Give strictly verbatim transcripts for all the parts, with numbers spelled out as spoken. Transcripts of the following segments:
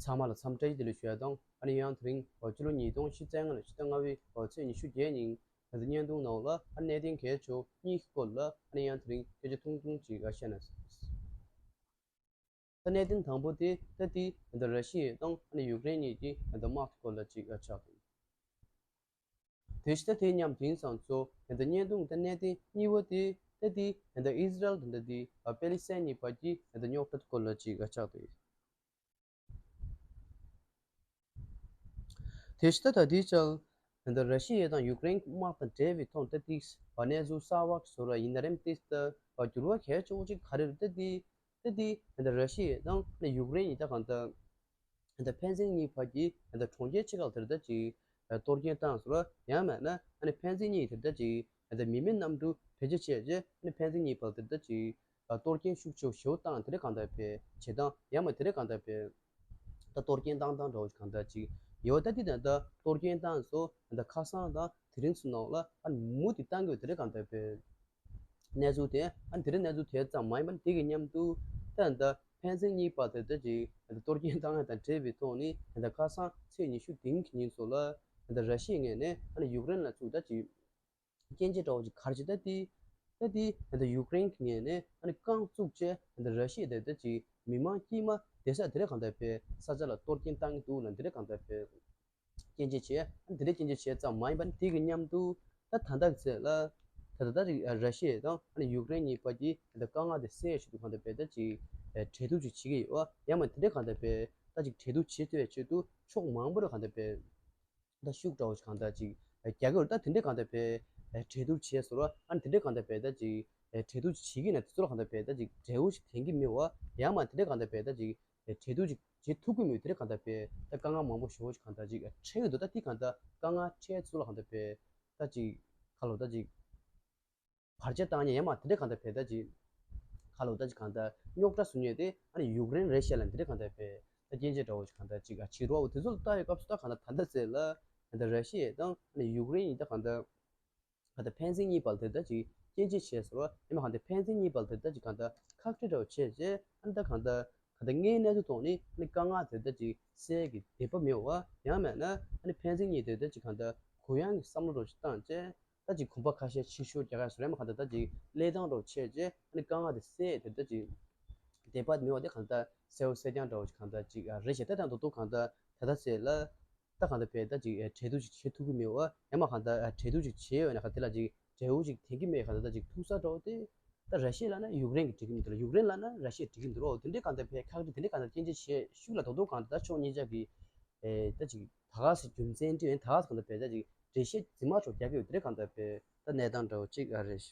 ཚང་མ་ལ་འཚམས་འདྲི་བཀྲ་ཤིས་བདེ་ལེགས་ཞུ་ཡ་དང་། ཨ་ནི་ཡང་དེ་རིང་ཕྱི་ལོ་ཉིས་སྟོང་ཉི་ཤུ་རྩ་ལྔ་ལོའི་ཕྱི་ཟླ་ལྔ་པའི་ཚེས་ཉི་ཤུ་བརྒྱད་ཉིན་ད་ལྟ་བརྙན་ཐུང་ནང་ལ་ཨ་གནད་དོན་གལ་ཆེ་བ་གཉིས་ཀྱི་སྐོར་ལ་ཨ་ནི་ཡང་དེ་རིང་སྐད་ཆ་ཐུང་ཐུང་ཅིག་བཤད་ན། ད་གནད་དོན་དང་པོ་དེ་ད་ལྟའི་ད་ལྟ་ར་ཤི་ཡ་དང་ཨ་ནི་ཡུཀ་རེན་གཉིས་ཀྱི་ད་ལྟ་དམག་གི་སྐོར་ལ་ཅིག་ཆགས་འདུག་དེ་བཞིན་ད་དེ་མཉམ་དུ་ཡིན་ཙང་ཚོ་ད་ལྟ་བརྙན་ཐུང་ད་གནད་དོན་གཉིས་པ་དེ་ད་ལྟའི་ད་ལྟ་ཨི་ཟི་རལ་དང་ད་ལྟའི་པེ་ལི་སི་ཐན་གཉིས་བར་གྱི་ད་ལྟ་རྙོག་དྲ་སྐོར་ལ་ཅིག་ཆགས་འདུག་དེ་བཞིན་ད་ལྟའི་ཆར་ད་ལྟ་ར་ཤི་ཡ་དང་ཡུཀ་རེན་དམག་དང་འབྲེལ་བའི་ཐོག་ད་ལྟའི་གནས་ཚུལ་གསར་པ་ཞིག་བཟོ་ར་ཡིན་ན་རེམ་ཏིས་ད་འགྱུར་བ་གལ་ཆེ་བོ་ཅིག་ག་རེ་རེད། ད་ལྟའི་ད་ལྟའི་ད་ལྟ་ར་ཤི་ཡ་དང་ཡུཀ་རེན་གཉིས་ད་གང་ལྟར་ད་ལྟ་ཕན་ཚུན་གཉིས་བར་གྱི་ད་ལྟ་གྲོང་ཁྱེར་ཆེ་ཁག་དེར་ད་ཅིག་གཏོར་སྐྱོན་བཏང་ཟེར་བ་ཡང་མེད་ན་ཨ་ནི་ཕན་ཚུན་གཉིས་དེར་ད་ཅིག་ད་ལྟ་མི་མེད་གནམ་གྲུ་བེད་སྤྱོད་བྱས་རྗེས་ཨ་ནི་ཕན་ཚུན་གཉིས་བར་དེར་ད་ཅིག་གཏོར་སྐྱོན་ཤུགས་ཆེ་བོ་ཞེ་པོ་བཏང་། དེ་རེད་གང་ལྟར་བས་བྱེད་སྟངས་ཡང་མེད། དེ་རེད་གང་ལྟར་བས་ད་གཏོར་སྐྱོན་བཏང་སྟངས་འདྲ་བོ་ཞིག་གང་ལྟར་ཅིག་ཡོད། ད་འདི་ད་ལྟ་གཏོར་སྐྱོན་བཏང་སོ་ད་ལྟ་ཁ་སང་དང་དེ་རིང་ཚོ་ནང་ལ་ཨ་ནི་མུ་མཐུད་བཏང་གི་ཡོད། དེ་རེད་གང་ལྟར་བས། གནས་ཚུལ་དེ་ཨ་ནི་དེ་རིང་གནས་ཚུལ་དེ་ཙམ་མ་ཡིན་པར་དེ་གི་མཉམ་དུ་ད་ལྟ་ཕན་ཚུན་གཉིས་བར་དེ་ལྟ་ཅིག་ད་ལྟ་གཏོར་སྐྱོན་བཏང་ཡ་དང་འབྲེལ་བའི་ཐོག་ནས་ད་ལྟ་ཁ་སང་ཚེས་ཉི་ཤུ་རྩ་བདུན་གྱི་ཉིན་ཚོ་ལ་ད་ལྟ་ར་ཤི་ཡའི་ངོས་ནས་ཨ་ནི་ཡུཀ་རེན་ལ་ཚུར་ད་ཅིག་སྐྱོན་བརྗོད་འདྲ་བོ་ཅིག་ག་རེ་བྱེད། ད་དེ་ད་དེ་ད་ལྟ་ཡུཀ་རེན་གྱི་ངོས་ནས་ཨ་ནི་རྐང་བཙུགས་བྱས་ད་ལྟ་ར་ཤི་ཡ་དེ་ད་ཅིག་མི་མང་དཀྱུས་མ་བསྡད་ས་དེ་རེད་གང་ལྟར་བས་ས་ཆ་ལ་གཏོར་སྐྱོན་བཏང་གི་འདུག་ལ་དེ་རེད་གང་ལྟར་བས། སྐྱོན་བརྗོད་བྱས། ཨ་ནི་དེ་འདྲའི་སྐྱོན་བརྗོད་བྱས་ཙམ་མ་ཡིན་པར་དེ་གི་མཉམ་དུ་ད་ད་ལྟ་གི་ཚེ་ལ་ད་ད་ལྟ་རི་ར་ཤི་ཡ་དང་ཨ་ནི་ཡུཀ་རེན་གཉིས་བར་གྱི་ད་དཀའ་ངལ་དེ་སེལ་ཆེད་དུ་གང་ལྟར་བས་ད་ཅིག་གྲོས་བསྡུར་ཅིག་བྱེད་ཀྱི་ཡོད། ཡང་མ་དེ་འདྲའི་གང་ལྟར་བས་ད་ཅིག་གྲོས་བསྡུར་བྱེད་ཐུབ་པའི་ཆེད་དུ་ཕྱོགས་མང་པོ་རེ་གང་ལྟར་བས་ད་ཤུགས་འདྲ་བོ་ཞིག་གང་ལྟར་ཅིག་རྒྱག་གི་ཡོད། ད་དེ་འདྲའི་གང་ལྟར་བས་གྲོས་བསྡུར་བྱས་སོང་ར། ཨ་ནི་དེ་འདྲའི་གང་ལྟར་བས་ད་ཅིག་གྲོས་བསྡུར་ཅིག་བྱེད་ཀྱི་ན་དེ་ཚོ་ལ་གང་ལྟར་བས་ད་ཅིག་འབྲས་བུ་ཞིག་ཐོན་གྱི་མེད་པ། ཡང་མ་དེ་འདྲའི་གང་ལྟར་བས་ད་ཅིག་གྲོས་བསྡུར་ཅིག་བྱེད་ཐུབ་ཀྱི་མེད། དེ་རེད་གང་ལྟར་བས་ད་དཀའ་ངལ་མང་པོ་ཞེ་པོ་ཞིག་གང་ལྟར་ཅིག་འཕྲད་ཀྱི་འདུག་ད་དེ་གང་ལྟར་དཀའ་ངལ་འཕྲད་ཚུལ་ལ་གང་ལྟར་བས་ད་ཅིག་ཁ་ལོ་ད་ཅིག་བར་ཆད་བཏང་ཉེན་ཡང་མ་དེ་འདྲ་གང་ལྟར་བས་ད་ཅིག་ཁ་ལོ་ད་ཅིག་གང་ལྟར་རྙོག་དྲ་བཟོ་མཁན་དེ་ཨ་ནི་ཡུཀ་རེན་རེད་ཤག་ལ་འདི་འདྲ་གང་ལྟར་བས་ད་སྐྱོན་བརྗོད་འདྲ་བོ་ཞིག་གང་ལྟར་ཅིག་ཨ་བྱེད་རོགས་དེ་ཚོ་ལ་ལྟ་བའི་སྐབས་སུ་ད་གང་ལྟར་ད་ལྟ་ཚེ་ལ་ད་ལྟ་ར་ཤི་ཡ་དང་ཨ་ནི་ཡུཀ་རེན་གཉིས་ད་གང་ལྟར་གང་ལྟར་ཕན་ཚུན་གཉིས་བར་དེ་ལྟར་ཅིག་སྐྱོན་བརྗོད་བྱས་སོང་ར། ཡང་མ་གང་ལྟར་ཕན་ཚུན་གཉིས་བར་དེ་ལྟར་ཅིག་གང་ལྟར་ཁག་དཀྲི་འདྲ་བོ་བྱས་རྗེས་ཨ་ནི་ད་གང་ལྟར་གང་ལྟར་དངོས་གནས་ཚུལ་ཐོག་ནས་ཨ་ནི་དཀའ་ངལ་དེ་ལྟར་ཅིག་སེལ་གྱི་འདོད་པ་མེད་པ། ཡང་མེད་ན་ཨ་ནི་ཕན་ཚུན་གཉིས་དེ་ལྟར་ཅིག་གང་ལྟར་གུ་ཡངས་ཀྱི་བསམ་བློ་འདྲ་བོ་ཞིག་བཏང་བྱས་ད་ཅིག་གོམ་པ་ཁ་ཤས་ཕྱིར་ཤོར་རྒྱག་ཡ་སོང་ར། ཡང་མ་གང་ལྟར་ད་ཅིག་གླེང་སྟངས་འདྲ་བོ་བྱས་རྗེས་ཨ་ནི་དཀའ་ངལ་དེ་སེལ་དེ་ལྟར་ཅིག་འདོད་པ་མེད་པ་དེ་གང་ལྟར་གསལ་པོ་གསལ་རྐྱང་འདྲ་བོ་ཞིག་གང་ལྟར་ཅིག་རེད་ཤག་ད་ལྟ་མདོར་བསྡུས་གང་ལྟར་ད་ལྟ་ཚེ་ལ་ད་གང་ལྟར་བས་ད་ཅིག་གྲོས་བསྡུར་ཅིག་བྱེད་ཐུབ་ཀྱི་མེད་པ། ཡང་མ་གང་ལྟར་གྲོས་བསྡུར་ཅིག་བྱས་ཡོད་ན་ག་དེ་ལ་ཅིག་འབྲས་བུ་ཅིག་ཐོན་གྱི་མེད། གང་ལྟར་ད་ཅིག་ཐུག་ས་འདྲ་བོ་དེ་ད་ར་ཤི་ཡ་ལབ་ན་ཡུཀ་རེན་གྱིས་འགྲིག་གི་མི་འདུག་ལ་ཡུཀ་རེན་ལབ་ན་ར་ཤི་ཡས་འགྲིག་གི་མི་འདུག་རོ། དེ་འདྲའི་གང་ལྟར་བས་ཁག་དཀྲི་དེ་འདྲའི་གང་ལྟར་སྐྱོན་བརྗོད་བྱས་ཤུགས་ལ་མདོར་བསྡུས་གང་ལྟར་ད་ཕྱོགས་གཉིས་ཆ་གི་ཨེ་ད་ཅིག་ད་ག་སེ་རྒྱུ་མཚན་འདྲ་ཡིན་ད་ག་སེ་གང་ལྟར་བས་ད་ཅིག་འགྲེལ་བཤད་རྫུན་མ་ཚོ་རྒྱག་གི་ཡོད། དེ་འདྲའི་གང་ལྟར་བས་ད་གནས་སྟངས་འདྲ་བོ་ཅིག་ཨ་རེད།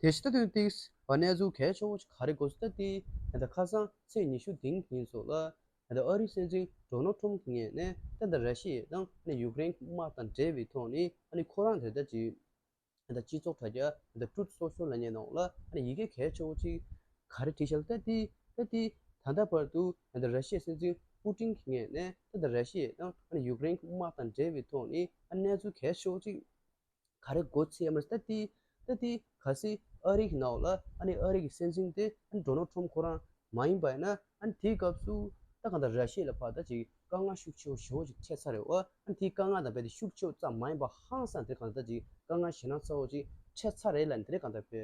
དེ་ཕྱི་ད་དུང་ཏིག་བ་གནས་ཚུལ་གལ་ཆེ་བོ་ཞིག་ག་རེ་གོ་སོང་ད་དེ་ད་ལྟ་ཁ་སང་ཚེས་ཉི་ཤུ་རྩ་བདུན་ཉིན་སོགས་ལ་ད་ལྟ་ཨ་རིའི་སྲིད་འཛིན་ཌོ་ནལ་ཊམ་གྱི་ངོས་ནས་ད་ལྟ་ར་ཤི་ཡ་དང་ཨ་ནི་ཡུཀ་རེན་དམག་དང་འབྲེལ་བའི་ཐོག་ནས་ཨ་ནི་ཁོ་རང་དེ་ལྟ་ཅིག་ད་ལྟ་སྤྱི་ཚོགས་དྲ་རྒྱ་ད་ལྟ་ཊུ་རུཐ་སོ་ཤལ་ལབ་མཁན་ནང་ལ་ཨ་ནི་ཡི་གེ་གལ་ཆེ་བོ་ཅིག་ག་རེ་བྲིས་ཤག་ད་དེ་ད་དེ་ད་ལྟ་བར་དུ་ད་ལྟ་ར་ཤི་ཡའི་སྲིད་འཛིན་པུ་ཏིན་གྱི་ངོས་ནས་ད་ལྟ་ར་ཤི་ཡ་དང་ཨ་ནི་ཡུཀ་རེན་དམག་དང་འབྲེལ་བའི་ཐོག་ནས་ཨ་གནས་ཚུལ་གལ་ཆེ་བོ་ཅིག་ག་རེ་གོ་ཚེ་མར་ད་དེ་ད་དེ་གལ་སྲིད་ཨ་རི་གི་ནང་ལ་ཨ་ནི་ཨ་རི་གི་སྲིད་འཛིན་དེ་ཨ་ནི་ཌོ་ནལ་ཊམ་ཁོ་རང་མ་ཡིན་པ་ཡིན་ན་ཨ་ནི་དེའི་སྐབས་སུ་ད་གང་ལྟར་ར་ཤི་ཡ་ལ་ཕར་ད་ཅིག་དཀའ་ངལ་ཤུགས་ཆེ་བོ་ཞེ་བོ་ཅིག་འཕྲད་ཚར་རེད་བ། ཨ་ནི་དེའི་དཀའ་ངལ་དང་རྦད་དེ་ཤུགས་ཆེ་བོ་ཙམ་མ་ཡིན་པ་ཧང་སང་དེ་གང་ལྟར་ཅིག་དཀའ་ངལ་ཞེད་སྣང་ཚ་བོ་ཅིག་འཕྲད་ཚར་རེད་ལབ་ནས་དེ་གང་ལྟར་བས་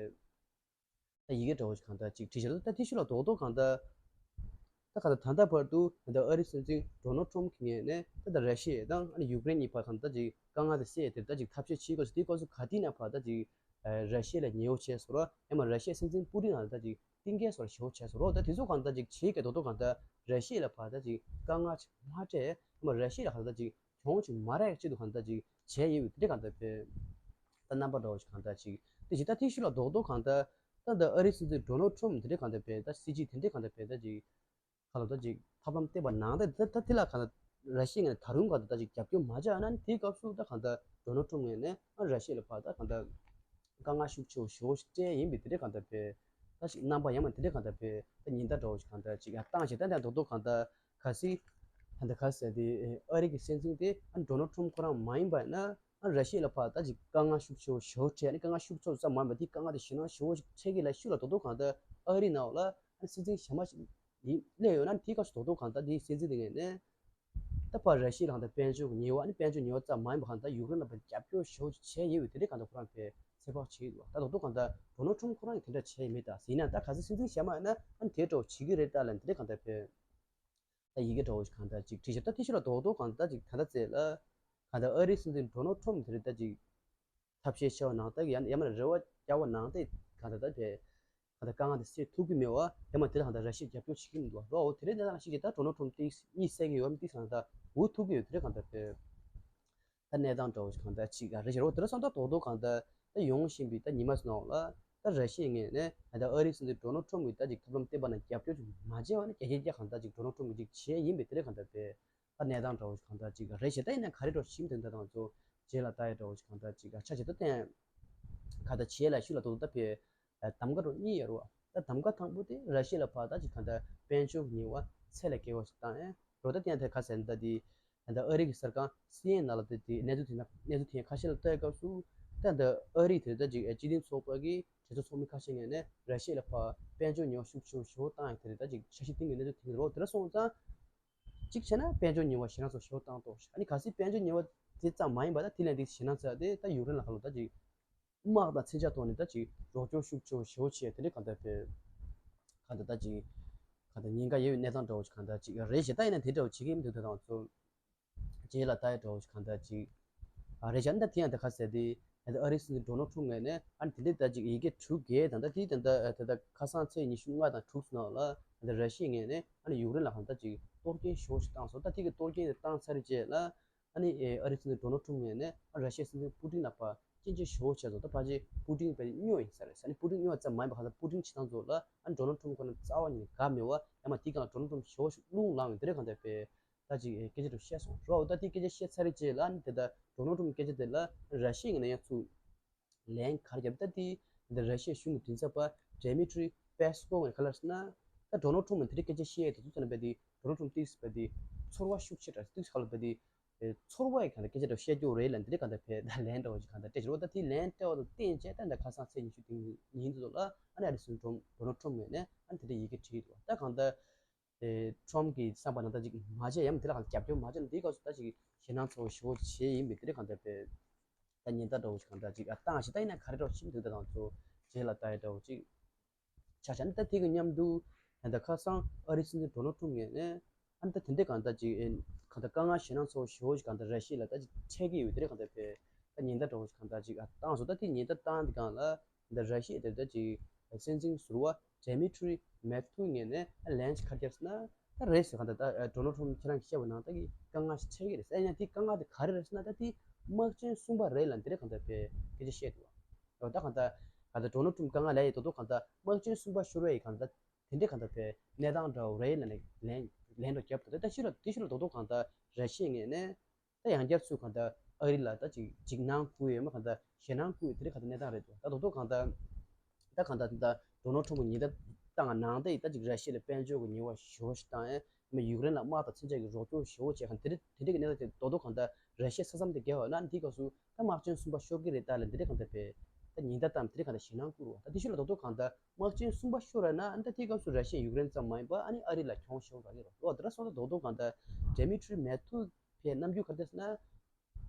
ད་ཡི་གེ་འདྲ་བོ་ཞིག་གང་ལྟར་ཅིག་བྲིས་ཤག་ད་དེ་ཤུགས་ལ་རྡོག་རྡོག་གང་ལྟར་ད་གང་ལྟར་ད་ལྟ་བར་དུ་ད་ལྟ་ཨ་རིའི་སྲིད་འཛིན་ཌོ་ནལ་ཊམ་གྱི་ངོས་ནས་ད་ལྟ་ར་ཤི་ཡ་དང་ཨ་ནི་ཡུཀ་རེན་གཉིས་བར་གང་ལྟར་ཅིག་དཀའ་ངལ་དེ་སེལ་ཡས་དེར་ད་ཅིག་ཐབས་ཤེས་བྱེད་དགོས་སོ། དེའི་སྐབས་སུ་ག་དུས་ནས་ཕར་ད་ཅིག་ར་ཤི་ཡ་ལ་ཉེ་བོ་བྱས་སོང་ར། ཡང་མ་ར་ཤི་ཡའི་སྲིད་འཛིན་པུ་ཏིན་ལ་ད་ཅིག་གཏིང་སྐྱེལ་སོགས་ཞེ་པོ་བྱས་སོང་རོགས། ད་དེ་ཚོ་གང་ལྟར་ཅིག་བྱེད་ཀྱི་རྡོག་རྡོག་གང་ལྟར་ར་ཤི་ཡ་ལ་ཕར་ད་ཅིག་དཀའ་ངལ་ཅིག་མ་སྤྲད། ཡང་མ་ར་ཤི་ཡ་ལ་གང་ལྟར་ཅིག་གྱོང་ཅིག་མ་རག་ཅིག་ཏུ་གང་ལྟར་ཅིག་བྱས་ཡོད་པའི་དེ་འདྲ་གང་ལྟར་བས་ད་རྣམ་པ་འདྲ་བོ་ཞིག་གང་ལྟར་ཅིག་དེ་ཞིག་ད་དེ་ཤུགས་ལ་རྡོག་རྡོག་གང་ལྟར་ད་ལྟ་ཨ་རིའི་སྲིད་འཛིན་ཌོ་ནལ་ཊམ་དེ་འདྲ་གང་ལྟར་བས་ད་སྲིད་ཇུས་དེ་འདྲ་གང་ལྟར་བས་ད་ཅིག་ཁ་ལོ་ད་ཅིག་ཐབས་ལམ་བསྟན་པ་ནང་ད་ད་ད་དེ་ལ་གང་ལྟར་ར་ཤི་ཡ་ངོས་ནས་ད་རུང་གང་ལྟར་ད་ཅིག་རྒྱབ་སྐྱོར་མ་བྱས་ན་དེའི་སྐབས་སུ་ད་གང་ལྟར་ཌོ་ནལ་ཊམ་ངོས་ནས་ཨ་ར་ཤི་ཡ་ལ་ཕར་ད་གང་ལྟར་དཀའ་ངལ་ཤུགས་ཆེ་བོ་ཞེ་པོ་ཞིག་སྤྲད་ཡིན་པས་དེ་འདྲ་གང་ལྟར་བས་ད་ཞིག་རྣམ་པ་ཡང་མ་དེ་འདྲ་གང་ལྟར་བས་ད་ཉེན་བརྡ་འདྲ་བོ་ཞིག་གང་ལྟར་ཅིག་ཡང་བཏང་བྱས་ད་ལྟ་རྡོག་རྡོག་གང་ལྟར་གལ་སྲིད་ད་ལྟ་གལ་སྲིད་དེ་ཨ་རི་གི་སྲིད་འཛིན་དེ་ཨ་ཌོ་ནལ་ཊམ་ཁོ་རང་མ་ཡིན་པ་ཡིན་ན་ ཨ་ར་ཤི་ཡ་ལ་ཕར་ད་ཅིག་དཀའ་ངལ་ཤུགས་ཆེ་བོ་ཞེ་བོ་འཕྲད། ཨ་ནི་དཀའ་ངལ་ཤུགས་ཆེ་བོ་ཙམ་མ་ཡིན་པ་དེ་དཀའ་ངལ་དེ་ཞེད་སྣང་ཞེ་བོ་ཞིག་འཕྲད་ཀྱི་ལ་ཤུགས་ལ་རྡོག་རྡོག་གང་ལྟར་ཨ་རིའི་ནང་ལ་ཨ་ནི་སྲིད་འཛིན་གཞན་མ་ཞིག་ཡིན་སླེབས་ཡོད་ན་ཨ་ནི་དེའི་སྐབས་སུ་རྡོག་རྡོག་གང་ལྟར་དེའི་སྲིད་འཛིན་དེ་ངས་ནས་ད་ཕར་ར་ཤི་ཡ་ལ་གང་ལྟར་དཔལ་འབྱོར་གྱི་ཉེས་པ། ཨ་ནི་དཔལ་འབྱོར་ཉེས་པ་ཙམ་མ་ཡིན་པ་གང་ལྟར་ཡུཀ་རེན་ལ་ཕར་རྒྱབ་སྐྱོར་ཞེ་བོ་ཞིག་བྱས་ཡོད་པའི་དེ་འདྲ་གང་ལྟར་ཁོ་རང་ཕར་ཚོད་དཔག་བྱེད་ཀྱི་འདུག་ད་རྡོག་རྡོག་གང་ལྟར་ཌོ་ནལ་ཊམ་ཁོ་རང་གིས་དེ་འདྲ་བྱས་ཡོད་མེད་ད་ཟེར་ན། ད་གལ་སྲིད་སྲིད་འཛིན་གཞན་མ་ཡིན་ན་ཨ་ནི་དེ་འདྲ་བོ་བྱེད་ཀྱི་རེད་ད་ལབ་དེ་འདྲ་གང་ལྟར་ཕར་ད་ཡི་གེ་འདྲ་བོ་ཞིག་གང་ལྟར་ཅིག་བྲིས་ཤག་ད་དེ་ཤུ་ལ་རྡོག་རྡོག་གང་ལྟར་ཅིག་ད་ལྟ་ཚེ་ལ་གང་ལྟར་ཨ་རིའི་སྲིད་འཛིན་ཌོ་ནལ་ཊམ་དེ་རེད་ད་ཅིག་ཐབས་ཤེས་ཆེ་བ་ནང་ལྟར་གྱི་ཡང་ཡང་མིན་རེ་བ་རྒྱག་པ་ནང་བཞིན་གང་ལྟར་ད་ཕར་གང་ལྟར་དཀའ་ངལ་དེ་སེལ་ཐུབ་ཀྱི་མེད་པ། ཡང་མིན་དེ་ལ་གང་ལྟར་ར་ཤི་ཡས་རྒྱབ་སྐྱོར་བྱེད་ཀྱི་མི་འདུག་པ། རོ་དེ་རིང་གནས་སྟངས་ཤིག་གིས་ད་ཌོ་ནལ་ཊམ་ཏིག་གཉིད་སད་ཀྱི་ཡོད་མེད་ཏིག་གང་ལྟར་འུ་ཐུག་གི་ཡོད། དེ་རིང་གང་ལྟར་ཕར་ད་གནས་སྟངས་འདྲ་བོ་ཞིག་གང་ལྟར་ཅིག་རེད་ཤག་རོ། དེ་རིང་སང་ད་རྡོག་རྡོག་གང་ལྟར་ད་ཡོང་བཞིན་པའི་ད་ཉི་མ་ནང་ལ་ད་ར་ཤི་ཡའི་ངོས་ནས་ད་ཨ་རིའི་སྲིད་འཛིན་ཌོ་ནལ་ཊམ་གྱིས་ད་ཅིག་ཐབས་ལམ་བསྟན་པ་ནང་རྒྱབ་སྐྱོར་ཅིག་མ་བྱས་པ་ནི་རྒྱ་སྐྱེད་རྒྱ་གང་ལྟར་ཅིག་ཌོ་ནལ་ཊམ་གྱིས་ཅིག་བྱས་ཡིན་པའི་དེ་རིང་གང་ལྟར་ཕར་ད་གནས་སྟངས་འདྲ་བོ་ཞིག་གང་ལྟར་ཅིག་རེད་ཤག་ད་ཡིན་ན་ག་རེ་འདྲ་བོ་ཞིག་དེ་འདྲ་དང་ཚོ་རྗེས་ལ་ལྟ་ཡ་འདྲ་བོ་ཞིག་གང་ལྟར་ཅིག་ཆ་བྱེད་ད་བསྟན་གང་ལྟར་བྱེད་ལ་ཤུ་ལ་དོ་ད་ཕར་གདམ་ག་འདྲ་བོ་གཉིས་ཡོད་རེད་པ། ད་གདམ་ག་དང་པོ་དེ་ར་ཤི་ཡ་ལ་ཕར་ད་ཅིག་གང་ལྟར་དཔལ་འབྱོར་གྱི་ཉེས་པ་ཚད་ལས་བརྒལ་བ་ཞིག་བཏང་ཡ་རོ། ད་བསྟན་ད་ག་ཟེར་ན་ད་དེ་ད་ཨ་རི་གི་གསར་ཁང་སི་ཨེན་ཨེན་ནང་ལ་ད་དེ་གནས་ཚུལ་དེ་ན་གནས་ཚུལ་དེ་ཁ་ཤས་ལ་ལྟ་ཡ་སྐབས་སུ་ད་ད་ཨ་རི་དེ་ད་ཅིག་སྤྱི་མཐུན་ཚོགས་པ་གི་གྲོས་ཚོགས་ཚོགས་མི་ཁ་ཤས་ངོས་ནས་ར་ཤི་ཡ་ལ་ཕར་དཔལ་འབྱོར་ཉེས་པ་ཤུགས་ཆེ་བོ་ཞེ་བོ་བཏང་ཡ་དེ་རེད། ད་ཅིག་འཆར་གཞི་བཏིང་གི་གནས་ཚུལ་དེ་རེད་རོ། དེ་འདྲ་སོང་ཙང་གཅིག་བྱས་ན་དཔལ་འབྱོར་ཉེས་པ་ཞེད་སྣང་ཚ་བོ་ཞེ་བོ་བཏང་ཐུབ་ཤག་ཨ་ནི་གལ་སྲིད་དཔལ་འབྱོར་ཉེས་པ་དེ་ཙམ་མ་ཡིན་པ་ད་དེ་ལས་འདི་ཞེད་སྣང་ཚ་དེ་ད་ཡུཀ་རེན་ལ་ཁ་ལོ་ད་ཅིག་དམག་དང་མཚོན་ཆ་ཐོག་ནས་ད་ཅིག་རོགས་སྐྱོར་ཤུགས་ཆེ་བོ་ཞེ་བོ་བྱས་དེ་འདྲ་གང་ལྟར་ཕར་གང་ལྟར་ད་ཅིག་གང་ལྟར་ཉེན་ཁ་ཡོད་པའི་གནས་སྟངས་འདྲ་བོ་ཞིག་གང་ལྟར་ཅིག་རེད་ཤག་ད་ཡིན་ན་དེ་འདྲ་བོ་བྱེད་ཀྱི་མི་འདུག་ད་དང་ཚོ་རྗེས་ལ་ལྟ་ཡ་འདྲ་བོ་ཞིག་གང་ལྟར་ཅིག་ཨ་རེད་ཤག་ད་དེ་ཡང་ད་ག་ཟེར་དེ་ད་ཨ་རིའི་སྲིད་འཛིན་ཌོ་ནལ་ཊམ་ངོས་ནས་ཨ་ནི་དེ་འདྲའི་ད་ཅིག་ཡི་གེ་དྲུག་བརྒྱད་དང་ད་དེ་ད་ད་ད་ཁ་སང་ཚེས་ཉི་ཤུ་ལྔ་དང་དྲུག་ནང་ལ་ད་ར་ཤི་ཡའི་ངོས་ནས་ཨ་ནི་ཡུཀ་རེན་ལ་གང་ལྟར་ཅིག་གཏོར་སྐྱོན་ཞེ་བོ་ཞིག་བཏང་སོང་། ད་དེ་གི་གཏོར་སྐྱོན་དེ་བཏང་ཚར་རྗེས་ལ་ཨ་ནི་ཨ་རིའི་སྲིད་འཛིན་ཌོ་ནལ་ཊམ་ངོས་ནས་ཨ་ར་ཤི་ཡའི་སྲིད་འཛིན་པུ་ཏིན་ལ་ཕར་སྐྱོན་བརྗོད་ཞེ་བོ་བྱས་སོང་། ད་ཕལ་ཆེར་པུ་ཏིན་དཔེ་སྨྱོ་ཡིན་ས་རེད་ཟེར། ཨ་ནི་པུ་ཏིན་སྨྱོ་བ་ཙམ་མ་ཡིན་པ་གང་ལྟར་པུ་ཏིན་བྱེད་སྟངས་ཚོ་ལ་ཨ་ནི་ཌོ་ནལ་ཊམ་ཁོ་ན་རྩ་བ་ཉིད་ནས་དགའ་མེད་པ། ཡང་མ་དེའི་སྒང་ལ་ཌོ་ནལ་ཊམ་ཞེ་བོ་ཞིག་རླུང་ལངས་ཡོད། དེ་འདྲ་གང་ལྟར་ཕར་ད་ཅིག་སྐད་ཆ་འདྲ་བཤད་སོང་རོ། ད་དེ་སྐད་ཆ་བཤད་ཚར་རྗེས་ལ་ཨ་ནི་དེ་ད་ཌོ་ནལ་ཊམ་སྐད་ཆ་དེ་ལ་ར་ཤི་ཡའི་ངོས་ནས་ཡང་ཚུར་ལན་ག་རེ་བརྒྱབ། ད་དེ་འདི་ར་ཤི་ཡའི་གཞུང་གི་མགྲིན་ཚབ་པ་ཌེ་མི་ཊི་རི་པེ་སི་ཀོ་ཝ་གིས་ག་རེ་ལབ་ཟེར་ན། ད་ཌོ་ནལ་ཊམ་གྱིས་དེ་འདྲའི་སྐད་ཆ་བཤད་ཡས་དེ་ཚོ་ཚོ་ན་བས་དེ་ཌོ་ནལ་ཊམ་ཏིག་ཙམ་བས་དེ་ཚོར་བ་ཤུགས་ཆེ་དྲགས་ཏིག་ཙམ་ག་ལ་བས་དེ་ཚོར་བ་ཡི་གང་ལྟར་སྐད་ཆ་འདྲ་བཤད་རྒྱུ་རེད་ལབ་འདི་འདྲའི་གང་ལྟར་ཕར་ད་ལན་འདྲ་བོ་ཞིག་གང་ལྟར་སྤྲད་ཤག་རོ། ད་དེ་ལན་སྤྲད་པ་དང་བསྟུན་བྱས་ད་འདི་ཁ་སང་ཚེས་ཉི་ཤུ་དེ་ཉིན་དེ་ཚོ་ལ་ཨ་ནི་ཨ་རིའི་སྲིད་འཛིན་ཌོ་ནལ་ཊམ་ངོས་ནས་ཨ་ནི་དེ་འདྲའི་ཡི་གེ་བྲིས་འདུག་ད་གང་ལྟར། ཨེ། ཊམ་གྱིས་བསམ་པ་ནང་ལྟར་ཅིག་མ་བྱས། ཡང་མིན་དེ་ལ་གང་རྒྱབ་སྐྱོར་མ་བྱས་ན་དེའི་སྐབས་སུ་ད་ཅིག་ཞེད་སྣང་ཚ་བོ་ཞེ་བོ་བྱས་ཡིན་པས། དེ་འདྲ་གང་ལྟར་ཕར་ད་ཉེན་བརྡ་འདྲ་བོ་ཞིག་གང་ལྟར་ཅིག་ཨ་བཏང་ཞིག་ད་ཡིན་ན་ག་རེ་འདྲ་བོ་ཕྱིན་འདུག་ད་དང་ཚོ་རྗེས་ལ་ལྟ་ཡ་འདྲ་བོ་ཅིག་ཆགས་བཞག་ནི། ད་དེ་གི་མཉམ་དུ་ད་ལྟ་ཁ་སང་ཨ་རིའི་སྲིད་འཛིན་ཌོ་ནལ་ཊམ་ངོས་ནས་ཨ་ནི་ད་དེ་འདྲ་གང་ལྟར་ཅིག་ཨེ། གང་ལྟར་དཀའ་ངལ་ཞེད་སྣང་ཚ་བོ་ཞེ་བོ་ཞིག་གང་ལྟར་ར་ཤི་ཡ་ལ་ད་ཅིག་འཕྲད་ཀྱི་ཡོད། དེ་འདྲ་གང་ལྟར་ཕར་ད་ཉེན་བརྡ་འདྲ་བོ་ཞིག་གང་ལྟར་ཅིག་ཨ་བཏང་སོང་། ད་དེ་ཉེན་བརྡ་བཏང་དེ་སྒང་ལ་ད་ར་ཤི་ཡ་དེ་ད་ཅིག་སྲིད་འཛིན་ཟུར་པ་ཌེ་མི་ཊི་རི་མེ་ཐུ་ངོས་ནས་ལན་ཅིག་ག་རེ་བརྒྱབ་ཟེར་ན། ད་རེད་ཟེར། གང་ལྟར་ད་ཌོ་ནལ་ཊམ་ཁྱེད་རང་གིས་བཤད་པ་ནང་ལྟར་གྱི་དཀའ་ངལ་ཞིག་འཕྲད་ཀྱི་རེད་ཟེར། ཡང་དེ་དཀའ་ངལ་དེ་ག་རེ་རེད་ཟེར་ན། ད་དེ་དམག་ཆེན་གསུམ་པ་རེད་ལབ་འདི་འདྲ་གང་ལྟར་ཕར་སྐད་ཆ་བཤད་འདུག་ད་གང་ལྟར་གང་ལྟར་ཌོ་ནལ་ཊམ་དཀའ་ངལ་ལས་ཡོད་མདོག་མདོག་གང་ལྟར་དམག་ཆེན་གསུམ་པ་ཤོར་བའི་གང་ལྟར་དེ་འདྲ་གང་ལྟར་ཕར་གནས་སྟངས་འདྲ་བོ་རེད་ལབ་ནས་ལན་ལན་འདྲ་བརྒྱབ་འདུག་ད་ད་ཕྱི་ལ་དེ་ཕྱི་ལ་མདོག་མདོག་གང་ལྟར་ར་ཤི་ཡའི་ངོས་ནས་ད་ཡང་བསྐྱར་ཚུར་གང་ལྟར་ཨ་རི་ལ་ད་ཅིག་འཇིགས་སྣང་བསྐུལ་ཡོད་མ། གང་ལྟར་ཞེད་སྣང་བསྐུལ་དེ་འདྲ་གང་ལྟར་གནས་སྟངས་རེད་འདུག་ད་མདོག་མདོག་གང་ལྟར། ད་གང་ལྟར་ད་ལྟ་ཌོ་ནལ་ཊམ་གྱིས་ཉེན་བརྡ་བཏང་ནང་ད་ཡིན་ད་ཅིག་ར་ཤི་ཡ་ལ་དཔལ་འབྱོར་གྱི་ཉེས་པ་ཞེ་པོ་ཞིག་བཏང་ཡ། མི་ཡུཀ་རེན་ལ་དམག་དང་མཚོན་ཆ་གི་རོགས་སྐྱོར་ཞེ་པོ་བྱས་གང་དེ་འདྲ་དེ་འདྲ་གི་གནས་སྟངས་དེ་མདོག་མདོག་གང་ལྟར་ར་ཤི་ཡ་ས་མཚམས་དེ་བརྒལ་བ་ན་འདིའི་སྐབས་སུ་ད་དམག་ཆེན་གསུམ་པ་ཤོར་གི་རེད་ད་ལབ་འདི་འདྲ་གང་ལྟར་ཕར་ད་ཉེན་བརྡ་བཏང་འདི་འདྲ་གང་ལྟར་ཞེད་སྣང་བསྐུལ་བ། ད་དེ་ཕྱི་ལ་མདོག་མདོག་གང་ལྟར་དམག་ཆེན་གསུམ་པ་ཤོར་བ་ན་ད་དེའི་སྐབས་སུ་ར་ཤི་ཡ་ཡུཀ་རེན་ཙམ་མ་ཡིན་པ་ཨ་ནི་ཨ་རི་ལ་གྱོང་ཞེ་པོ་རག་གི་རེད་ལོ། དེ་འདྲ་སོང་ད་མདོག་མདོག་གང་ལྟར་ཌེ་མི་ཊི་རི་མེ་ཐུ་ཕར་རྣམ་འགྱུར་ག་རེ་བསྟན་ཟེར་ན།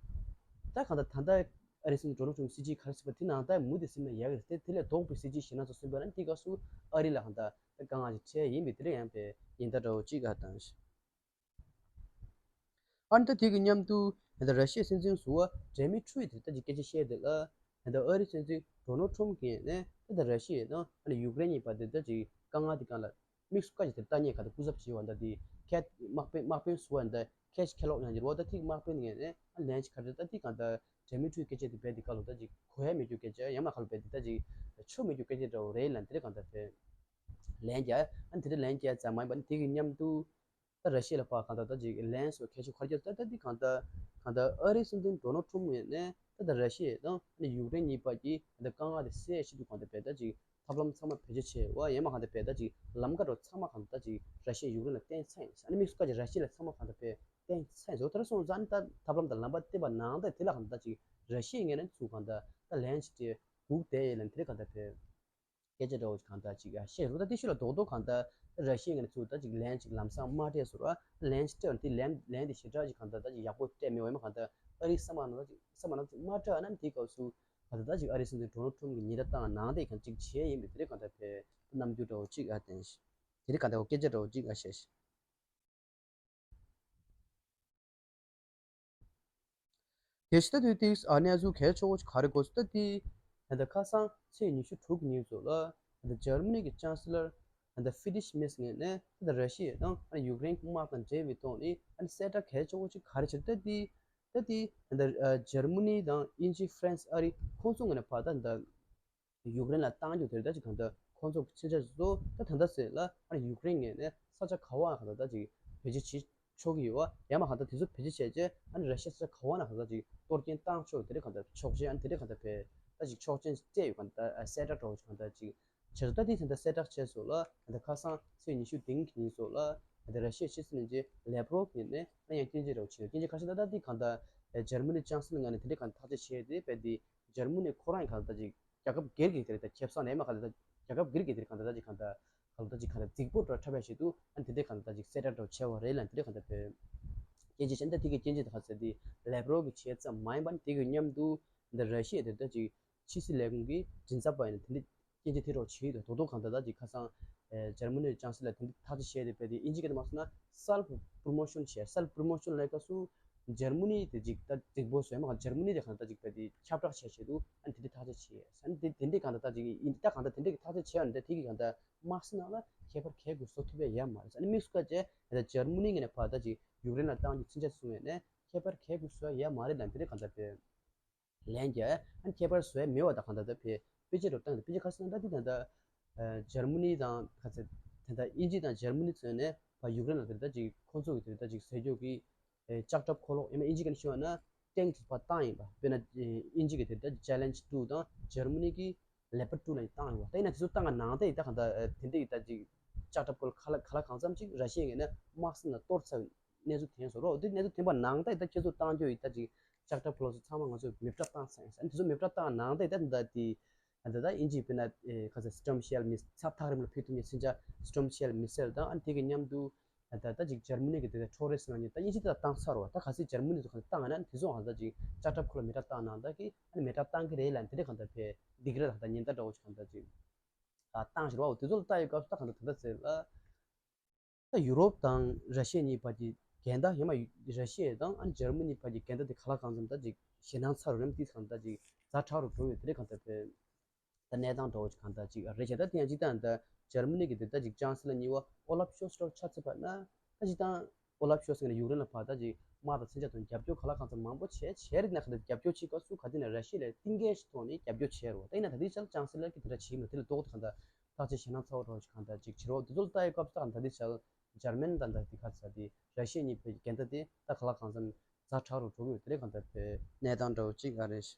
ད་གང་ལྟར་ད་ཨ་རིའི་སྲིད་འཛིན་ཌོ་ནལ་ཊམ་གྱི་སྲིད་ཇུས་ག་རེ་ཟེར་བ་དེ་ནང་ལྟར་མུ་མཐུད་ཟིན་ན་ཡག་གི་རེད་དེ། དེ་ལས་ལྡོག་པའི་སྲིད་ཇུས་ཞིག་ནང་ཚོ་སོན་པ་ན་དེའི་སྐབས་སུ་ཨ་རི་ལ་གང་ལྟར་དཀའ་ངལ་ཞིག་འཕྲད་ཡིན་པས་དེ་འདྲ་ཡང་པའི་ཉེན་བརྡ་འདྲ་བོ་གཅིག་ག་བཏང་ཞིག་ཨ་ནི་ད་དེ་གི་མཉམ་དུ་ད་ལྟ་ར་ཤི་ཡའི་སྲིད་འཛིན་ཟུར་པ་ཌེ་མི་ཊི་རི་དེ་ད་ཅིག་སྐད་ཆ་བཤད་དེ་ལ་ད་ལྟ་ཨ་རིའི་སྲིད་འཛིན་ཌོ་ནལ་ཊམ་གྱིས་ནས་ད་ལྟ་ར་ཤི་ཡ་དང་ཨ་ནི་ཡུཀ་རེན་གཉིས་བར་དེ་ད་ཅིག་དཀའ་ངལ་དེ་སྒང་ལ། དམིགས་སུ་བཀར་གྱི་དེ་ལྟ་ཉེས་ག་དེ་སྐུ་ཚབ་བྱས་པ་འདྲ་དེ་ཁེ་དམག་དཔོན་དམག་དཔོན་ཟུར་པ་འདྲ་ཁེ་ཤི་ཁེ་ལོག་ཡང་འགྱུར་བ་ད་ཐིག་དམག་དཔོན་ངས་ནས་ལན་ཅིག་ག་རེ་ད་ཐིག་གང་ལྟར་ཌེ་མི་ཊི་རི་སྐད་ཆ་དེ་བས་དེ་ག་ལོ་ད་ཅིག་གོ་ཡ་མེད་རྒྱུ་སྐད་ཆ་ཡང་མ་ག་ལོ་བས་དེ་ད་ཅིག་ཆོ་མེད་རྒྱུ་སྐད་ཆ་འདྲ་བོ་རེད་ལབ་དེ་རེད་གང་ལྟར་བས་ལན་རྒྱག་ཨ་དེ་རེད་ལན་རྒྱག་ཙམ་མ་ཡིན་པ་ནི་དེ་གི་མཉམ་དུ་ད་ར་ཤི་ཡ་ལ་ཕར་གང་ལྟར་ད་ཅིག་ལན་སོགས་ཁེ་ཤུ་ཁ་རྒྱ་ད་ད་དེ་གང་ལྟར་གང་ལྟར་ཨ་རིའི་སྲིད་འཛིན་ཌོ་ནལ་ཊམ་ངས་ནས་ད་ད་ར་ཤི་ཡ་དང་ཨ་ནི་ཡུཀ་རེན་གཉིས་བར་གྱི་ད་དཀའ་ངལ་དེ་སེལ་ཆེད་དུ་གང་ལྟར་བས་ད་ཅིག་ཐབས་ལམ་ཚང་མ་བེད་སྤྱོད་བྱས་པ་ཡང་མ་གང་ལྟར་བས་ད་ཅིག་ལམ་ཁ་འགྲོ་ཚང་མ་གང་ལྟར་ད་ཅིག་ར་ཤི་ཡ་ཡུཀ་རེན་ལ་བརྟེན་ཚར་ཡིན་ཟེར། ཨ་ནི་དམིགས་སུ་བཀར་གྱི་ར་ཤི་ཡ་ལ་ཚང་མ་གང་ལྟར་བས་ བསྟན་ཚར་ཡིན་ཟེར། དེ་འདྲ་སོང་ཙང་ད་ཐབས་ལམ་དང་ལམ་པ་བསྟན་པ་ནང་ད་དེ་ལ་གང་ལྟར་ཅིག་ར་ཤི་ཡའི་ངོས་ནས་ཚུར་གང་ལྟར་ད་ལན་ཅིག་སྤྲད་སྒུག་བསྡད་ཡོད་ལབ་དེ་འདྲ་གང་ལྟར་བས། སྐད་ཆ་འདྲ་བོ་ཅིག་གང་ལྟར་ཅིག་ཡང་བཤད་རུང་། ད་དེ་ཤུལ་ལ་རྡོག་རྡོག་གང་ལྟར་ར་ཤི་ཡའི་ངོས་ནས་ཚུར་ད་ཅིག་ལན་ཅིག་ལམ་སང་མ་སྤྲད་ཟེར་བ། ལན་ཅིག་སྤྲད་པ་དེ་ལན་ལན་དེ་ཞེ་དྲག་ཅིག་གང་ལྟར་ད་ཅིག་ཡག་པོ་སྤྲད་མེད་པ་ཡིན་ན། གང་ལྟར་ཨ་རིའི་བསམ་པ་ནང་ད་ཅིག་བསམ་པ་ནང་ཅིག་མ་སྤྲད་ན་དེའི་སྐབས་སུ་གང་ལྟར་ད་ཅིག་ཨ་རིའི་སྲིད་འཛིན་ཌོ་ནལ་ཊམ་གྱི་ཉེན་བརྡ་བཏང་ནང་དེ་གང་ཅིག་བྱས་ཡིན་པས། དེ་རིགས་གང་ལྟར་བས་རྣམ་འགྱུར་འདྲ་བོ་ཅིག་ཨ་བསྟན་ཤག་དེ་རིགས་གང་ལྟར་སྐད་ཆ་འདྲ་བོ་ཅིག་ཨ་བཤད་ཤག་དེ་ཕྱི་ད་དུས་ཏིག་ཨ་གནས་ཚུལ་གལ་ཆེ་བོ་ཞིག་ག་རེ་གོ་སོང་ད་དེ། ད་ལྟ་ཁ་སང་ཚེས་ཉི་ཤུ་དྲུག་གི་ཉིན་ཚོ་ལ་ད་ལྟ་འཇར་མ་ནི་གི་ཅང་སི་ལར་ད་ལྟ་ཧྥི་ཌི་ཤི་མིས་ངོས་ནས་ད་ལྟ་ར་ཤི་ཡ་དང་ཨ་ནི་ཡུཀ་རེན་གྱི་དམག་དང་འབྲེལ་བའི་ཐོག་ནས་ཨ་ནི་གསལ་བསྒྲགས་གལ་ཆེ་བོ་ཞིག་ག་རེ་བྱས་ད་དེ། ད་དེ་ད་ལྟ་འཇར་མ་ནི་དང་དབྱིན་ཇི་ཧྥ་རན་སི་ཨ་རི་ཁོང་ཚོ་ངོས་ནས་ཕར་ད་ད། ཡུཀ་རེན་ལ་བཏང་རྒྱུ་དེ་ད་ཅིག་གང་ལྟར་ཁོང་ཚོ་ཕྱིན་ཆད་བཟོ་ད་ད་ལྟ་ཟེར་ལ་ཨ་ནི་ཡུཀ་རེན་ངོས་ནས་ས་ཆ་ག་བ་གང་ལྟར་ད་ཅིག་བེད་སྤྱོད་བྱེད་ཆོག་གི་ཡོད་པ། ཡང་མ་གང་ལྟར་དེ་ཚོ་བེད་སྤྱོད་བྱས་རྗེས་ཨ་ནི་ར་ཤི་ཡ་ས་ཆ་ག་བ་ན་གང་ལྟར་ཅིག་གཏོར་སྐྱོན་བཏང་ཆོག་དེ་འདྲ་གང་ལྟར་ཆོག་མཆན་ཨ་ནི་དེ་འདྲ་གང་ལྟར་བས་ད་ཅིག་ཆོག་མཆན་སྤྲད་ཡོད། གང་ལྟར་གསལ་བསྒྲགས་འདྲ་བོ་ཅིག་གང་ལྟར་ཅིག་བྱས་སོང་། ད་དེ་ད་ལྟ་གསལ་བསྒྲགས་བྱས་སོང་ལ་ད་ལྟ་ཁ་སང་ཚེས་ཉི་ཤུ་བདུན་གྱི་ཉིན་སོང་ལ་ད་ལྟ་ར་ཤི་ཡའི་ཕྱི་སྲིད་བློན་ཆེན་ལེབ་རོབ་ངོས་ནས་ཨ་ནི་ཡང་སྐྱོན་བརྗོད་འདྲ་བོ་བྱས་ཡོད། སྐྱོན་བརྗོད་ག་རེ་ཟེར་ན་ད་ལྟ་དེ་གང་ལྟར་འཇར་མ་ནི་ཅང་སི་ལར་ངོས་ནས་དེ་འདྲ་གང་ལྟར་ཐག་གཅོད་བྱས་ཏེ་བས་དེ། འཇར་མ་ནི་ཁོ་རང་གང་ལྟར་ཅིག་རྒྱལ་ཁབ་སྒེར་གྱི་དེ་རེད་ད། ཁེ་བཟང་ནས་མ་གང་ལྟར་རྒྱལ་ཁབ་སྒེར་གྱི་དེ་གང་ལྟར་ཅིག་གང་ལྟར་གང་ལྟར་ཅིག་གང་ལྟར་རྫིག་པོ་འགྲོ་འཁྲབ་པའི་ཆེད་དུ་ཨ་ནི་དེ་འདྲའི་གང་ལྟར་ཅིག་གསལ་བསྒྲགས་འདྲ་བོ་བྱས་པ་རེད་ལ། དེ་འདྲའི་གང་ལྟར་བས་སྐྱོན་བརྗོད་བྱས་ན་ད་དེ་གི་སྐྱོན་བརྗོད་དེ་ག་ཚད་དེ་ལེབ་རོབ་ཀྱིས་བྱས་ཙམ་མ་ཡིན་པ་ནི་དེ་གི་མཉམ་དུ་འདི་ར་ཤི་ཡ་དེ་ལྟར་ཅིག་ཕྱི་སྲིད་ལས་ཁུངས་ཀྱི་མགྲིན་ཚབ་པ་ཡིན་ན་དེ་འདྲའི་སྐྱོན་བརྗོད་དེ་འདྲ་བོ་བྱས་ཡོད། དོ་དོ་གང་ལྟར་ད་ཅིག་ཁ་སང་ཨེ་འཇར་མ་ནི་ཅང་སི་ལར་དེ་འདྲའི་ཐག་གཅོད་བྱས་ཏེ་བས་དེ་དབྱིན་ཇི་སྐད་དུ་མ་སོང་ན་self promotion བྱས། self promotion ལབ་སྐབས་སུ་འཇར་མ་ནི་དེ་ཅིག་ད་རྫིག་པོ་བཟོས་མ་གང་འཇར་མ་ནི་དེ་གང་ལྟར་ཅིག་བས་དེ་ཁྱབ་བསྒྲགས་བྱས་བྱས་འདུག་ཨ་ནི་དེ་འདྲའི་ཐག་གཅོད་བྱས། ཨ་ནི་དེ་དེ་འདྲའི་གང་ལྟར་ད་ཅིག་ཡིན་ད་གང་ལྟར་དེ་འདྲའི་ཐག་གཅོད་བྱས་ཡོད་ན་ད་དེ་གི་གང་ལྟར་དམག་སྲིད་ནང་ལ་ཁྱད་པར་ག་གི་བཟོ་ཐུབ་ཡ་ཡོད་མ་རེད། ཨ་ནི་དམིགས་སུ་བཀར་བྱས་ད་འཇར་མ་ནི་ངོས་ནས་ཕར་ད་ཅིག་ཡུཀ་རེན་ལ་བཏང་རྒྱུ་ཚུན་ཆད་སོང་བས་ནས་ཁྱད་པར་ག་གི་བཟོ་ཡ་ཡོད་མ་རེད་ལབ་དེ་འདྲའི་གང་ལྟར་བས། ལན་རྒྱག་ཨ་ནི་ཁྱད་པར་བཟོ་ཡ་མེད་པ་དང་གང་ལྟར་ད་བས་དཔེ་ཆ་འདྲ་བོ་བཏང་སྟེ། དཔེ་ཆ་ག་རེ་ཟེར་ན་ད་འདི་ད་ལྟ་ཨ་འཇར་མ་ནི་དང་ག་ཚད་ད་ལྟ་དབྱིན་ཇི་དང་འཇར་མ་ནི་ཚོས་ནས་ཕར་ཡུཀ་རེན་ལ་དེ་ལྟར་ཅིག་ཁོང་ཚོ་གི་དེ་ལྟར་ཅིག་ཟས་སྤྱོད་ཀྱི་ཨེ་ལྕགས་ཁྲབ་འཁོར་ལོ་ཡང་མིན་དབྱིན་ཇི་སྐད་ནས་ཞུས་པ་ན་ཊེང་ཀི་ཕར་བཏང་ཡིན་པ། དཔེར་ན་ཨེ་དབྱིན་ཇི་གི་དེ་ལྟར་ཅེ་ལེན་ཇི་ཊུ་དང་འཇར་མ་ནི་གི་ལེ་པར་ཊུ་ལ་ཡང་བཏང་ཡོད་པ། ད་ཡིན་ན་དེ་ཚོ་བཏང་བ་ནང་ད་ཡིན་ད་གང་ལྟར་ཨེ་དེ་འདྲ་ཡིན་ད་ཅིག་ལྕགས་ཁྲབ་འཁོར་ལོ་ག་ལ་ག་ལ་གང་འཚམ་ཅིག་ར་ཤི་ཡའི་ངོས་ནས་དམག་སྲིད་ནང་གཏོར་ཚར་བའི་གནས་ཚུལ་ཐོན་སོང་རོགས། དེ་གནས་ཚུལ་ཐོན་པ་ནང་ད་ཡིན་ད་ཁྱེད་ཚོ་བཏང་རྒྱུ་ཡིན་ད་ཅིག་ལྕགས་ཁྲབ་འཁོར་ལོ་ཚོ་ཚང་མ་ང་ཚོས་མེ་མདའ་བཏང་ཚར་ཡིན་ཟེར། དེ་ཚོ་མེ་མདའ་བཏང་ནང་ད་ཡིན་ད་འདི་ད་དེ་ད་ད་དབྱིན་ཇི་དཔེར་ན་ཨེ་ག་ཚོད་སི་ཊོམ་ཤེལ་མི་ཚ་ཐག་རིང་པོ་ལ་ཕུད་ཐུབ་མཁན་ཚུན་ཆད་སི་ཊོམ་ཤེལ་མི་སེལ་དང་ཨ་ནི་དེ་གི་མཉམ་དུ་ད་ད་ཅིག་འཇར་མ་ནི་གི་དེ་ད་ཊོ་རེས་ནང་ཉིད་ད་དབྱིན་ཇི་ད་བཏང་ཚར་བ། ད་གལ་སྲིད་འཇར་མ་ནི་ཚོ་གང་བཏང་ན་དེ་ཚོ་ཧང་ད་ཅིག་ལྕགས་ཁྲབ་འཁོར་ལོ་མེ་མདའ་བཏང་ནང་ད་གི་ཨ་ནི་མེ་མདའ་བཏང་གི་རེད་ལབ་དེ་འདྲ་གང་ལྟར་བས་སྡིགས་ར་ད་ད་ཉེན་བརྡ་འདྲ་བོ་ཅིག་གང་ལྟར་ཅིག་ད་བཏང་ཞིག་རོགས། དེ་ཚོ་ལ་ལྟ་ཡི་སྐབས་སུ་ད་གང་ལྟར་ད་ད་ཟེར་ལ། ད་ཡུ་རོབ་དང་ར་ཤི་ཡ་གཉིས་བར་གྱི་འགལ་ཟླ་ཡང་མ་ར་ཤི་ཡ་དང་ཨ་ནི་འཇར་མ་ནི་བར་གྱི་འགལ་ཟླ་དེ་ག་ལ་གང་འཚམ་ད་ཅིག་ཞེད་སྣང་ཚ་རུ་རིམ་གྱིས་གང་ད་ཅིག་ཛ་དྲག་རུ་འགྲོ་ཡོད་དེ་རེད། གང་ད་བས་ད་གནས་སྟངས་འདྲ་བོ་ཅིག་གང་ད་ཅིག་རེད་བྱས། ད་དེ་ཡང་ཅིག་ད་ད་འཇར་མ་ནི་གི་དེ་ད་ཅིག་ཅང་སི་ལར་གཉིས་པ་ཨོ་ལབ་ཤོལ་ཚ་འདྲ་བོ་ཆ་ཚིག་པ་ན་ད་ཅིག་ད་ཨོ་ལབ་ཤོལ་ཚ་ཡུཀ་རེན་ལ་ཕར་ད་ཅིག་དམག་དང་མཚོན་ཆ་དང་རྒྱབ་སྐྱོར་ག་ལ་གང་འཚམ་མང་པོ་བྱས་བྱས་རེད་ན་གང་ད་རྒྱབ་སྐྱོར་བྱེད་སྐབས་སུ་ག་དེ་ན་ར་ཤི་ཡ་ལ་གཏིང་སྐྱེལ་ཞིག་ཐོག་ནས་རྒྱབ་སྐྱོར་བྱས་རོགས། ད་ཡིན་ན་ད་དེ་ཆ་ལ་ཅང་སི་ལར་གི་དེ་འདྲ་བྱེད་མི་དེ་ལ་ལྡོག་ཏུ་གང་ད་ཐག་ཆོད་ཞེད་སྣང་ཚ་བོ་འདྲ་བོ་ཞིག་གང་ད་ཅིག་བྱེད་རོགས། དེ་ཚོ་ལ་ལྟ་ཡི་སྐབས་སུ་ད་གང་ད་དེ་ཆ་ལ་འཇར་མན་དང་ད་དེ་ག་ཚ་དེ་ར་ཤི་ཡ་གཉིས་བོད་ཀྱི་འགལ་ཟླ་དེ་ད་ག་ལ་གང་འཚམ་ཛ་དྲག་རུ་འགྲོ་གི་ཡོད་དེ་རེད། གང་ད་བས་གནས་སྟངས་འདྲ་བོ་ཅིག་ཨ་རེད།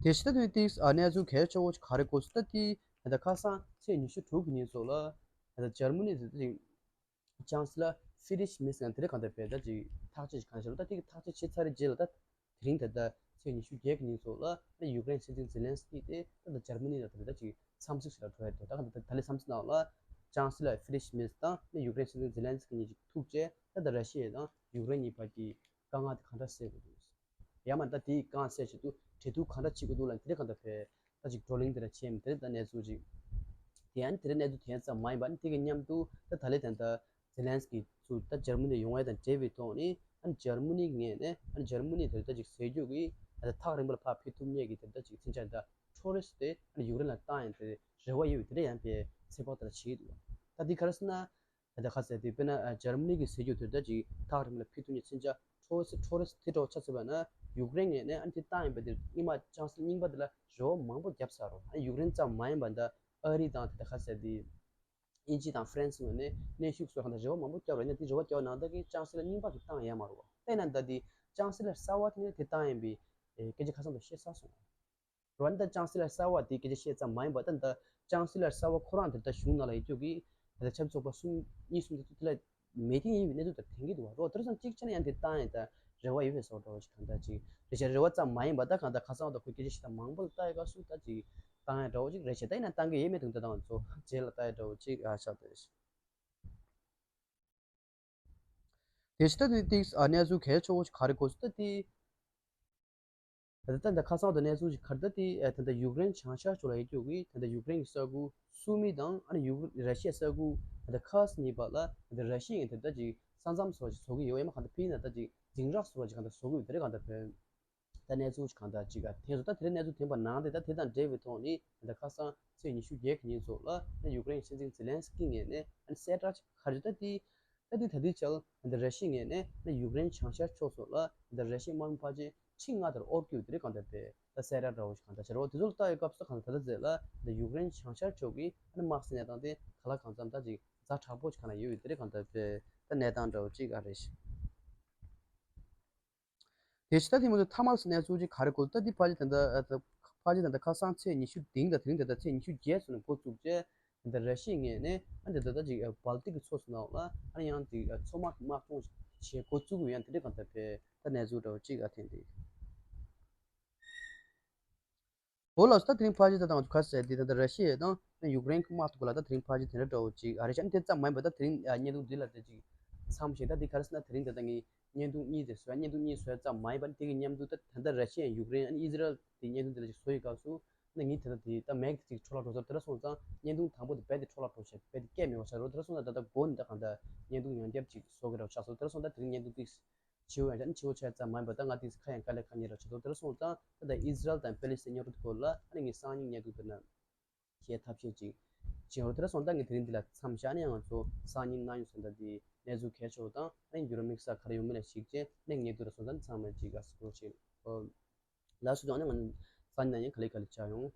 དེ་ཕྱི་ད་དུས་ཏིག་ཨ་གནས་ཚུལ་གལ་ཆེ་བོ་ཅིག་ག་རེ་གོ་སོང་ད་དེ་ད་ཁ་སང་ཚེས་ཉི་ཤུ་དྲུག་གི་ཉིན་སོགས་ལ་ད་འཇར་མ་ནི་དེ་ཅིག་ཅང་སི་ལར་ཧྥི་ཌི་ཤི་མིས་ཡང་དེ་རིང་གང་ལྟར་བས་ད་ཅིག་ཐག་གཅོད་ཅིག་གང་བྱས་པ་ད་དེ་གི་ཐག་གཅོད་བྱས་ཚར་རེད་རྗེས་ལ་ད་དེ་རིང་ད་ལྟ་ཚེས་ཉི་ཤུ་བརྒྱད་ཀྱི་ཉིན་སོགས་ལ་ད་ཡུཀ་རེན་སྲིད་འཛིན་ཛེ་ལན་སི་ཀི་དེ་ད་ལྟ་འཇར་མ་ནི་ལ་ད་ལྟ་ཅིག་འཚམས་གཟིགས་ཤིག་ལ་འགྲོ་ཡ་འདུག་ད་གང་ལྟར་ད་ལྟའི་འཚམས་གཟིགས་ནང་ལ་ཅང་སི་ལར་ཧྥི་ཌི་ཤི་མིས་དང་ད་ཡུཀ་རེན་སྲིད་འཛིན་ཛེ་ལན་སི་ཀི་གཉིས་ཅིག་ཐུག་རྗེས་ད་ལྟ་ར་ཤི་ཡ་དང་ཡུཀ་རེན་གཉིས་བར་གྱི་དཀའ་ངལ་དེ་གང་འདྲ་སེལ་དགོས་འདུག་ཡང་མིན་ད་དེའི་དཀའ་ངལ་སེལ་ཆེད་དུ་འབྲེལ་གཏུག་གང་འདྲ་བྱེད་དགོས་འདུག་ལབ་དེ་འདྲ་གང་འདྲ་བས་ད་ཅིག་བགྲོ་གླེང་དེ་འདྲ་བྱས་མི་དེ་རེད། ད་གནས་ཚུལ་ཅིག་དེ་ཡང་དེ་འདྲ་གནས་ཚུལ་དེ་ཙམ་མ་ཡིན་པ་ནི་དེ་གི་མཉམ་དུ་ད་ད་ལས་ད་ད་ཛེ་ལན་སི་ཀི་ཚུར་ད་འཇར་མ་ནི་ཡོང་ཡ་དང་འབྲེལ་བའི་ཐོག་ནས་ཨ་ནི་འཇར་མ་ནི་ངོས་ནས་ཨ་ནི་འཇར་མ་ནི་དེ་ད་ཅིག་ཟས་རྒྱུ་གི་ད་ཐག་རིང་པོ་ལ་ཕར་ཕུད་ཐུབ་མཁན་གྱི་དེ་ད་ཅིག་མཚོན་ཆ་ད་ཊོ་རི་སི་དེ་ཨ་ནི་ཡུཀ་རེན་ལ་བཏང་ཡ་དེ་རེ་བ་ཡོད་པའི་དེ་འདྲ་ཡང་བས་ཚོད་དཔག་དེ་འདྲ་བྱེད་ཀྱི་འདུག་ད་དེ་ག་རེ་ཟེར་ན། ད་ལྟ་ཁ་ཟེར་དུས་དཔེར་ན་ཨ་འཇར་མ་ནི་གི་ཟས་རྒྱུ་དེ་ད་ཅིག་ཐག་རིང་པོ་ལ་ཕུད་ཐུབ་མཁན་མཚོན་ཆ་ཊོ་རི་སི་ཊོ་རི་སི་དེ་འདྲ་བོ་ཆ་ཚུད་པ་ན་ཡུཀ་རེན་ངོས་ནས་ཨ་ནི་དེ་བཏང་ཡིན་པ་དེ་རྙིང་མ་ཅང་སི་རྙིང་པ་དེ་ལ་རེ་བ་མང་པོ་བརྒྱབ་ཚར་རོ། ཨ་ནི་ཡུཀ་རེན་ཙམ་མ་ཡིན་པ་ད་ཨ་རི་དང་དེ་ད་ཁ་ཟེར་དུས་དབྱིན་ཇི་དང་ཧྥ་རན་སི་ངོས་ནས་གནོན་ཤུགས་བཟོ་ག་ད་རེ་བ་མང་པོ་བརྒྱབ་རོ། ཡིན་ན་དེ་རེ་བ་བརྒྱབ་ནང་ད་གི་ཅང་སི་ལར་རྙིང་པ་གི་བཏང་ཡ་མ་རོ། དེ་ན་ད་དེ་ཅང་སི་ལར་གསར་བ་དེ་ནས་དེ་བཏང་ཡིན་པའི་ཨེ་སྐད་ཆ་ཁ་སང་དུ་བཤད་ཚར་སོང་། རོ། ཨ་ནི་ད་ཅང་སི་ལར་གསར་བ་དེའི་སྐད་ཆ་བཤད་ཙམ་མ་ཡིན་པ་ད་ད་ཅང་སི་ལར་གསར་བ་ཁོ་རང་དེ་ད་གཞུང་ནང་ལ་ཡོད་རྒྱུ་གི་ ད་ལྟ་ཆབ་སྲིད་ཚོགས་པ་གསུམ་གཉིས་གསུམ་དེ་ཚོ་དེ་ལ་མེད་མཁན་ཡིན་པའི་གནས་ཚུལ་དེ་ཐོན་གྱི་འདུག་བ། རོ་དེར་སོང་གཅིག་བྱས་ན་ཡང་དེ་བཏང་ཡང་ད་རེ་བ་ཡོད་པའི་བཟོ་འདྲ་བོ་ཞིག་གང་ལྟར་ཅིག་རེ་བྱ་རེ་བ་ཙམ་མ་ཡིན་པ། ད་གང་ལྟར་ཁ་སང་བ་དང་ཁོས་སྐད་ཆ་བཤད་སྟངས་མང་པོ་ལ་ལྟ་ཡི་སྐབས་སུ་ད་ཅིག་བཏང་ཡ་འདྲ་བོ་ཅིག་རེད་ཤག་ད་ཡིན་ན་བཏང་གི་ཡོད་མེད་དུ་འདི་དང་ཚོ་རྗེས་ལ་ལྟ་ཡ་འདྲ་བོ་ཅིག་ཨ་ཆགས་བསྡད་ཤག་དེ་ཕྱི་ད་དེ་ཏིག་ཨ་གནས་ཚུལ་གལ་ཆེ་བོ་ཞིག་ག་རེ་གོ་སོང་ད་དེ། ད་ལྟ་ད་ཁ་སང་དུ་གནས་ཚུལ་ཞིག་ག་རེ་ད་དེ་ཨ་ད་ལྟ་ཡུཀ་རེན་བྱང་ཤར་ཕྱོགས་ལ་ཡོད་རྒྱུ་གི་ད་ལྟ་ཡུཀ་རེན་གྱི་ས་ཁུལ་སུ་མི་དང་ཨ་ནི་ཡུཀ་ར་ཤི་ཡའི་ས་ཁུལ་ད་ལྟ་ཁ་སི་གཉིས་བར་ལ་ད་ལྟ་ར་ཤི་ཡས་ད་ལྟ་ཅིག་ས་མཚམས་བཟོ་བ་ཞིག་བཟོ་གི་ཡོད། ཡང་མ་གང་ལྟར་ཕི་ན་ད་ཅིག་འཛིང་རགས་བཟོ་བ་ཞིག་གང་ལྟར་བཟོ་གི་ཡོད། དེ་རེད་གང་ལྟར་བོད། ད་གནས་ཚུལ་གང་ལྟར་ཅིག་ཨ་ཐེངས་སུ་ད་དེ་རིང་གནས་ཚུལ་ཐོན་པ་ནང་དེ་ད་དེ་དང་འབྲེལ་བའི་ཐོག་ནས་ད་ཁ་སང་ཚེས་ཉི་ཤུ་བརྒྱད་ཀྱི་ཉིན་ཚོ་ལ་ད་ཡུཀ་རེན་སྲིད་འཛིན་ཛེ་ལན་སི་ཀི་ངོས་ནས་ཨ་ནི་གསལ་བསྒྲགས་ཅིག་ག་རེ་ད་དེ་ད་དེ་ད་དེ་ཆ་ལ་ད་ར་ཤི་ཡའི་ངོས་ནས་ད་ཡུཀ་རེན་བྱང་ཤར་ཕྱོགས་སུ་ལ་ད་ར་ཤི་ཡའི་དམག་མི་ཕལ་ཆེར་ཁྲི་ལྔ་ལྟར་དབོར་གྱི་ཡོད། དེ་རིང་གང་ལྟར་དཔེ་ད་གསལ་བསྒྲགས་འདྲ་བོ་ཞིག་གང་ལྟར་བྱས་རོགས་དེ་ཚོ་ལ་ལྟ་ཡོད་སྐབས་སུ་གང་ལྟར་ད་ལྟ་ཟེར་ལ་ད་ཡུཀ་རེན་བྱང་ཤར་ཕྱོགས་ཀྱི་ཨ་ནི་དམག་སའི་གནས་སྟངས་དེ་ག་ལ་གང་འཚམ་ད་ཅིག་ཛ་དྲག་པོ་ཞིག་གང་ལ་ཡོད་ཡོད། དེ་རིང་གང་ལྟར་དཔེ་ད་གནས་སྟངས་འདྲ་བོ་ཅིག་ཨ་རེད་ཤག་དེ་ཕྱི་ད་དེ་མ་གཏོགས་ཐ་མལ་གྱི་གནས་ཚུལ་ཅིག་ག་རེ་གོ་ད་དེ་ཕལ་ཆེར་ད་ལྟ་ཨ་ད་ཕལ་ཆེར་ད་ལྟ་ཁ་སང་ཚེས་ཉི་ཤུ་བདུན་དང་དེ་རིང་ད་ལྟ་ཚེས་ཉི་ཤུ་བརྒྱད་ཚོ་ནས་འགོ་བཙུགས་རྗེས་ད་ལྟ་ར་ཤི་ཡའི་ངོས་ནས་ཨ་ད་ལྟ་ད་ཅིག་ཨ་སྦལ་ཏིག་གི་མཚོ་ཚོ་ནང་ལ་ཨ་ནི་ཡང་ཅིག་ཨ་མཚོ་དམག་དམག་སྦྱོང་བྱེད་འགོ་བཙུགས་ཀྱི་ཡོད། ཡང་དེ་འདྲ་གང་ལྟར་དཔེ་ད་གནས་ཚུལ་འདྲ་བོ་ཅིག་ཨ་ཐོན་འདུག་འོ་ལགས་སོ། ད་དེ་རིང་ཕལ་ཆེར་ད་དང་ཁ་ཟེར་དེ་ད་ལྟ་ར་ཤི་ཡ་དང་ཡུཀ་རེན་གྱི་དམག་ཐོག་ལ་ད་དེ་རིང་ཕལ་ཆེར་དེ་འདྲ་འདྲ་བོ་ཅིག་ཨ་རེད་ཤག་དེ་ཙམ་མ་ཡིན་པར་ད་དེ་རིང་ཨ་བརྙན་ཐུང་འདི་ལ་ད་ཅིག་མཚམས་བཞག་ད་དེ་ག་རེ་ཟེར་ན་དེ་རིང་ད་ལྟ་ངས་བརྙན་ཐུང་གཉིས་དེ་བཟོས། བརྙན་ཐུང་གཉིས་བཟོས་ཙམ་མ་ཡིན་པར་དེ་གི་མཉམ་དུ་ད་ད་ལྟ་ར་ཤི་ཡ་ཡུཀ་རེན་ཨ་ནི་ཨི་ཟི་རལ་དེ་བརྙན་ཐུང་དེ་ལ་ཅིག་བཟོ་ཡི་སྐབས་སུ་ད་ངས་ད་ལྟ་དེ་ད་མེག་དེ་ཅིག་འཕྲོ་བརླག་འགྲོ་ཚར། དེ་འདྲ་སོང་ཙང་བརྙན་ཐུང་དང་པོ་དེ་རྦད་དེ་འཕྲོ་བརླག་འགྲོ་བྱས་རྦད་དེ་སྐད་མེད་པ་ཆགས་རོ། དེ་འདྲ་སོང་ཙང་ད་ལྟ་མགོ་ནས་ད་གང་ལྟར་བརྙན་ཐུང་ཡང་བསྐྱར་ཅིག་བཟོ་གི་རེད་ཆགས་སོང་། དེ་འདྲ་སོང་ཙང་དེ་རིང་བརྙན་ཐུང་ཅིག་བྱིའུ་ཡང་ཅག་ནི་བྱིའུ་ཆ་ཙམ་མ་ཡིན་པར་ད་ང་དེ་ཁ་ཡང་དཀའ་ལས་ཁག་ཉེ་ར་བྱེད་དོ། དེ་འདྲ་སོང་ཙང་ད་ལྟ་ཨི་ཟི་རལ་དང་པེ་ལི་སི་ཐན་རྙོག་དྲ་སྐོར་ལ་ཨ་ནི་ངས་སང་ཉིན་བརྙན་ཐུང་དེ་ན་བཤད་ཐབས་ཤེས་ཅིག་བྱེད་འོ། དེ་འདྲ་སོང་ཙང་ངས་དེ་རིང་འདི་ལ་མཚམས་བཞག་ནས་ཡང་ང་ཚོ་སང་ཉིན་གནངས་ཉིན་སོང་ད་དེ་གནས་ཚུལ་གལ་ཆེ་བ་དང་ཨ་ནི་འགྱུར་བ་དམིགས་བསལ་ག་རེ་ཡོང་མིན་ལ་གཞིགས་བྱས་ཨ་ནི་བརྙན་ཐུང་ར་སོང་ཙང་ཚང་མ་ཅིག་ག་སི་ཀོ་ཅིག་ལ་སུ་ཙང་ནས་ང་སང་ཉིན་གནངས་ཉིན་ག་ལེ་ག་ལེ་བྱ་ཡོང་།